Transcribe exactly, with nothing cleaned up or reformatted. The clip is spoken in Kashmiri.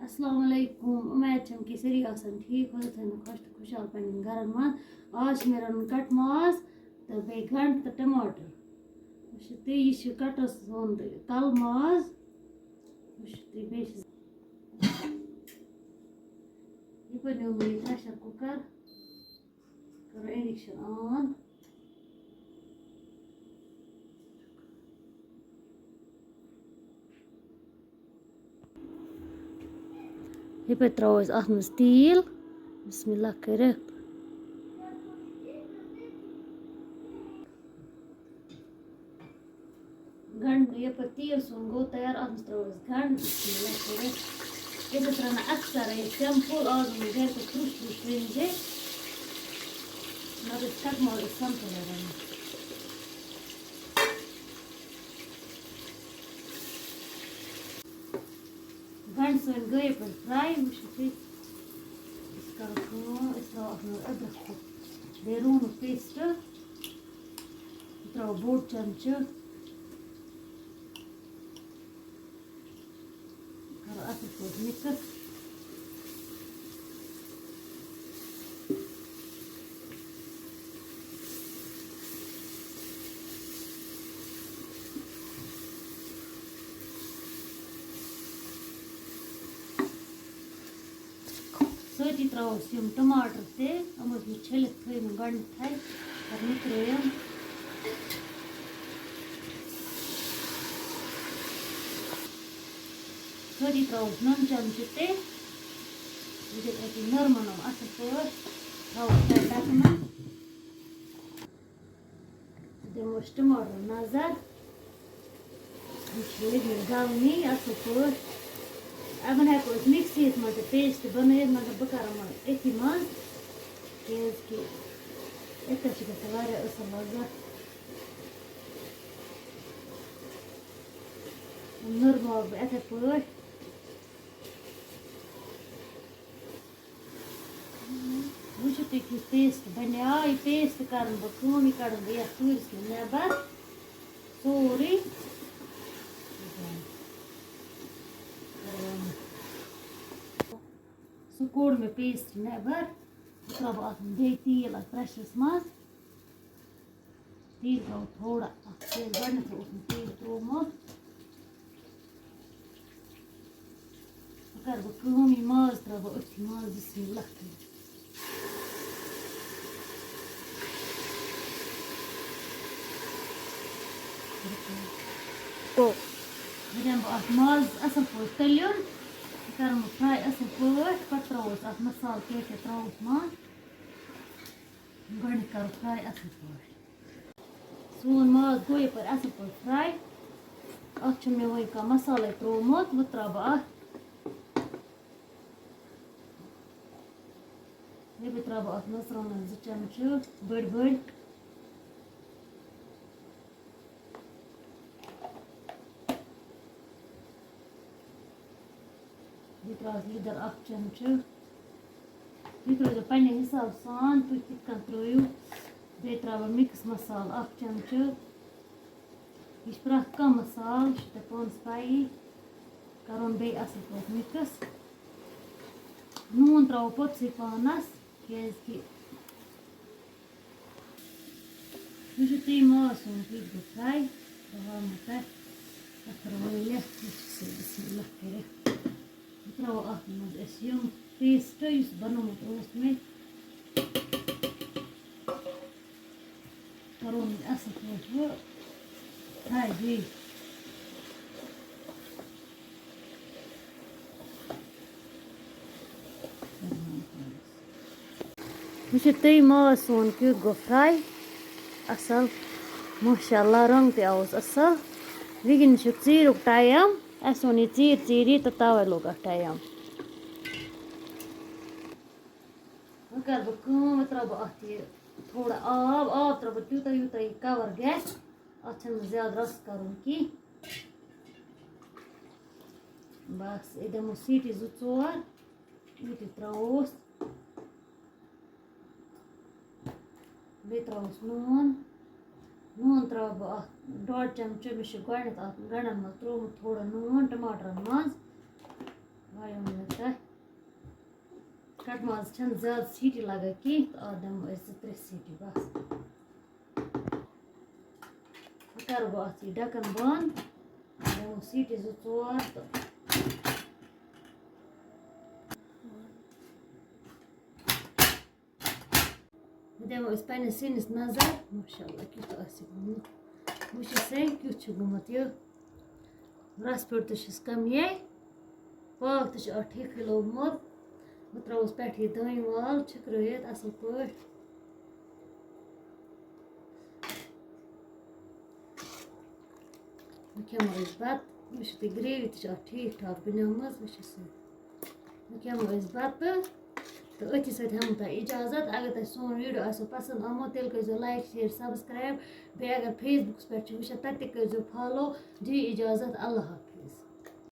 السلام علیکم، اُمید چھم کہِ سٲری آسن ٹھیٖک، روزِ تھٲیِن خۄش تہٕ خۄشحال پننٮ۪ن گرن منٛز۔ آز چھِ مےٚ رَنُن کٹہٕ ماز تہٕ بیٚیہِ گنڈٕ تہٕ ٹماٹر۔ وٕچھِو تُہۍ، یہِ چھُ کٹہٕ سُنٛد کَلہٕ ماز۔ وٕچھِو تُہۍ، بیٚیہِ چھِ یہِ پَتہٕ نیوٗ مےٚ یہِ پریشر کُکر، کَرو انڈکشن آن۔ یہِ پَتہٕ ترٛاوو أسۍ اَتھ منٛز تیٖل، بسم اللہ کٔرِتھ۔ گنڈٕ، یَپٲرۍ تیٖل سون گوٚو تیار، اَتھ منٛز ترٛاوو أسۍ گنڈٕ، بسم اللہ کٔرِتھ۔ أسۍ ٲسۍ رَنان اَکثر یہِ simple، آز اوٚن مےٚ گَرِ تہٕ ترُش ترُش رٔنۍ زِ، نَتہٕ ٲسۍ کَٹہٕ ماز أسۍ simple رَنان۔ گنڈٕ سٲنۍ گٔے یَپٲرۍ fry، وٕچھِو تُہۍ۔ أسۍ کَرو کٲم، أسۍ ترٛاوو اَتھ منٛز أدرَک تہٕ بیٚیہِ روٗنُک paste۔ بہٕ ترٛاوو بوٚڑ چمچہٕ۔ کَرو اَصٕل پٲٹھۍ mix۔ سۭتی ترٛاوو أسۍ یِم ٹماٹر تہِ، یِم ٲسۍ مےٚ چھٔلِتھ تھٲیمٕتۍ گۄڈٕنٮ۪تھٕے، پَتہٕ نِکرٲیِم۔ سۭتی ترٛاوو أسۍ نُن چمچہٕ تہِ، یہِ گژھِ أتی نرمن یِم اَصٕل پٲٹھۍ، تھاوو أسۍ ڈَکہٕ منٛز۔ دِمو أسۍ ٹماٹرن نظر۔ یہِ چھِ لٔگمٕتۍ گلنٕے اَصٕل پٲٹھۍ۔ یِمن ہٮ۪کو أسۍ mixie یَس منٛز تہِ paste بَنٲیِتھ، مگر بہٕ کَرٕ یِمن أتھی منٛز، کیٛازِ کہِ یِتھ کٔنۍ چھِ گژھان واریاہ اَصٕل لَذت۔ نٔرماوٕ بہٕ یِتھَے پٲٹھۍ۔ وٕچھِو تُہۍ کیُتھ paste بَنیو۔ یہِ paste کَرَن بہٕ کٲم، یہِ کَڑَن بہٕ یَتھ تۭرِس منٛز نٮ۪بَر سورُے۔ سُہ کوٚڑ مےٚ paste نٮ۪بَر۔ بہٕ ترٛاوٕ اَتھ بیٚیہِ تیٖل اَتھ pressure منٛز۔ تیٖل ترٛاوو تھوڑا اَتھ، کیٛازِ گۄڈٕنٮ۪تھٕے اوس مےٚ تیٖل ترٛوومُت۔ وۄنۍ کَرٕ بہٕ کٲم، یہِ ماز ترٛاوٕ بہٕ أتھی مازَس منٛز لَتھٕ۔ وۄنۍ دِمہٕ بہٕ اَتھ ماز اَصٕل پٲٹھۍ تٔلیُن، یہِ کَرَن بہٕ fry اَصٕل پٲٹھۍ، پَتہٕ ترٛاوو أسۍ اَتھ مصالہٕ کیٛاہ کیٛاہ ترٛاووس منٛز۔ گۄڈٕنٮ۪تھ کَرو fry اَصٕل پٲٹھۍ۔ سون ماز گوٚو یَپٲرۍ اَصٕل پٲٹھۍ fry۔ اَتھ چھُ مےٚ وۄنۍ کانٛہہ مصالَے ترٛوومُت، وۄنۍ ترٛاوٕ بہٕ اَتھ، یہِ بہٕ ترٛاوٕ بہٕ اَتھ مَرژٕوانٛگَن زٕ چمچہٕ بٔڑۍ بٔڑۍ۔ بیٚیہِ ترٛاوَس لیٚدٕر اَکھ چمچہٕ۔ تُہۍ ترٛٲیزیٚو پنٛنہِ حِساب سان، تُہۍ کِتھ کٔنۍ ترٛٲیِو۔ بیٚیہِ ترٛاوٕ بہٕ mix مصالہٕ اَکھ چمچہٕ۔ یہِ چھُ پرٛٮ۪تھ کانٛہہ مصالہٕ، یہِ چھُ تۄہہِ پانَس پَیی۔ کَرُن بیٚیہِ اَصٕل پٲٹھۍ mix۔ نوٗن ترٛاوو پوٚتُسٕے پانَس، کیٛازِکہِ وٕچھِو تُہۍ ماز سون کیُتھ گوٚو fry۔ بہٕ ہاوٕ تۄہہِ۔ اَتھ کَرو وۄنۍ لَتھ، وٕچھِو سا، بسم اللہ کٔرِتھ۔ بہٕ ترٛاوو اَتھ منٛز أسۍ یِم paste، یُس بَنومُت اوس مےٚ۔ کَرو وۄنۍ اَصٕل پٲٹھۍ وۄنۍ fry بیٚیہِ۔ وٕچھِو تُہۍ ماز سون کیُتھ گوٚو fry۔ اَصٕل۔ ماشاء اللہ، رنٛگ تہِ آوُس اَصٕل۔ وٕنکیٚنَس چھُ ژیٖریُک time۔ اَسہِ اوٚن یہِ ژیٖرۍ ژیٖری تہٕ تَوَے لوٚگ اَتھ time۔ وۄنۍ کَرٕ بہٕ کٲم، وۄنۍ ترٛاوٕ بہٕ اَتھ یہِ تھوڑا آب۔ آب ترٛاوٕ بہٕ تیوٗتاہ، یوٗتاہ یہِ cover گژھِ۔ اَتھ چھَنہٕ زیادٕ رَس کَرُن کینٛہہ۔ بَس، یہِ دِمو سیٖٹی زٕ ژور، یہِ تہِ ترٛاووس۔ بیٚیہِ ترٛاووس نوٗن۔ نوٗن ترٛاوٕ بہٕ اَتھ ڈۄڈ چمچہٕ۔ مےٚ چھُ گۄڈٕنٮ۪تھ اَتھ گنٛڈَن منٛز ترٛوومُت تھوڑا نوٗن ٹماٹرَن منٛز۔ وایو مےٚ تَتھ۔ کَٹہٕ ماز چھَنہٕ زیادٕ سیٖٹی لَگان کینٛہہ، تہٕ اَتھ دِمو أسۍ زٕ ترٛےٚ سیٖٹی بَس۔ وۄنۍ کَرٕ بہٕ اَتھ یہِ ڈَکَن بنٛد، اَتھ دِمو سیٖٹی زٕ ژور تہٕ وۄنۍ دِمو أسۍ پنٛنِس سِنِس نظر۔ ماشاء اللہ، کیُتھ آسہِ گوٚمُت۔ وٕچھِو سا، کیُتھ چھُ گوٚمُت یہِ۔ رَس پھیُر تہِ چھُس کَمٕے، پاکھ تہِ چھُ اَتھ ٹھیٖکھٕے لوٚگمُت۔ بہٕ ترٛاوَس پٮ۪ٹھٕ یہِ دانہِ وَل چھٔکرٲیِتھ اَصٕل پٲٹھۍ۔ وۄنۍ کھٮ۪مو أسۍ بَتہٕ۔ وٕچھِو تُہۍ، گرٛیوی تہِ چھِ اَتھ ٹھیٖک ٹھاک بَنیمٕژ۔ وٕچھِو سا، وۄنۍ کھٮ۪مو أسۍ بَتہٕ تہٕ أتھی سۭتۍ ہٮ۪مو تۄہہِ اِجازت۔ اگر تۄہہِ سون ویٖڈیو آسیو پَسنٛد آمُت، تیٚلہِ کٔرۍزیو لایِک، شِیَر، سَبسکرٛایِب۔ بیٚیہِ اگر فیس بُکَس پٮ۪ٹھ چھِو وٕچھان، تَتہِ تہِ کٔرۍزیو فالو۔ دِیِو اِجازت، اللہ حافظ۔